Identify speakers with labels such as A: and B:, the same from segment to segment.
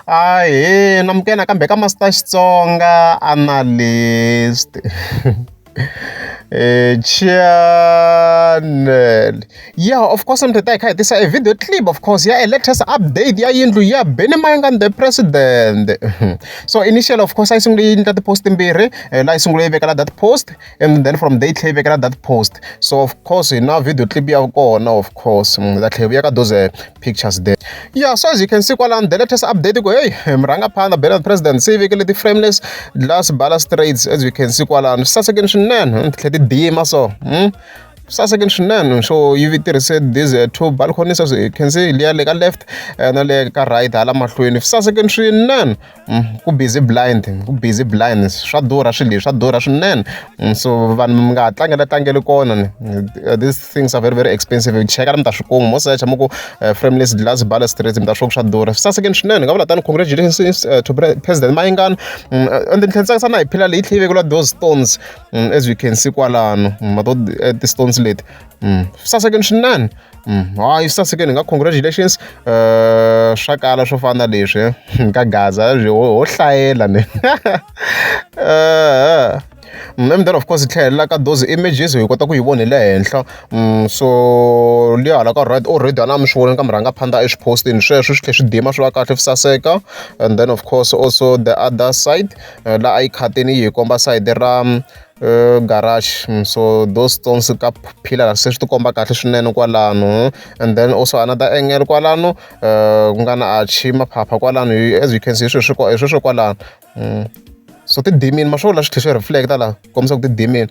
A: Ahee namukela nakambe ka Master Xitsonga Analyst channel. Yeah, of course mi ta hi kha hi tisa a video clip of course ya a latest update ya yindlu ya Benny Mayengani the president. So initially of course a yi sungule yi endla ti-post timbirhi laha yi sungule yi vekela that post and then from there yi tlhela yi vekela that post. So of course hi na video clip ya kona of course hi ta tlhela hi vuya ka those pictures there. Yeah, so as you can see kwalano the latest update ku hey murhangaphandla Benny the president se yi vekele ti-frameless glass balustrades as you can see kwalano swi sasekile swinene ti tlhela ti dima so sasekile swinene so yi tirhise these two balconies as you can see liya le ka left na le ka right hala mahlweni swi sasekile swinene ku busy blind ku busy blind swa durha swilo leswi swa durha swinene so vanhu mi nga ha tlangela tlangeli kona ni these things are very very expensive cheka mi ta swi kuma mo search mi ku frameless glass balustrades mi ta swi swa durha swi sasekile swinene nga vula tani congratulations to president Mayengani and then tlhela tsakisa na hi phila leyi tlhela yi vekeliwa those stones as you can see kwalano ma to ti-stones leti swi sasekile swinene hayi swi sasekile hi nga congratulations swa kala swo fana na leswi ka Gaza ho hlayela ni and then of course hi tlhelela ka those images hi kota ku yi vona hi le henhla so liya hala ka right already a na mi swi vona ka murhangaphandla eswi postini sweswo swi tlhela swi dima swi va kahle swi saseka and then of course also the other side laha a yi khatini yi hi komba side ra garage so those stones ka pillar se swi ti komba kahle swinene kwalano and then also another angle kwalano ku nga na arch maphapha kwalano as you can see hi sweswo hi sweswo kwalano so ti dimini ma swi vona swi tlhela swi reflect-a laha kombisa ku ti dimini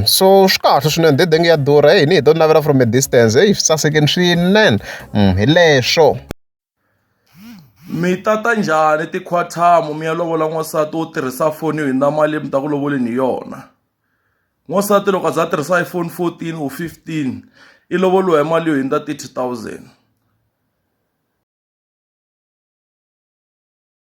A: so swi kahle swinene dedenge ya durha heyi ni hi to navela from a distance heyi swi sasekile swinene hi leswo.
B: Mi tata njhani tikhwathamu mi ya lovola n'wansati wo tirhisa foni yo hundza mali leyi mi ta ku lovoleni hi yona n'wansati loko a za a tirhisa iPhone 14 or 15 i lovoriwa hi mali yo hundza 30 000.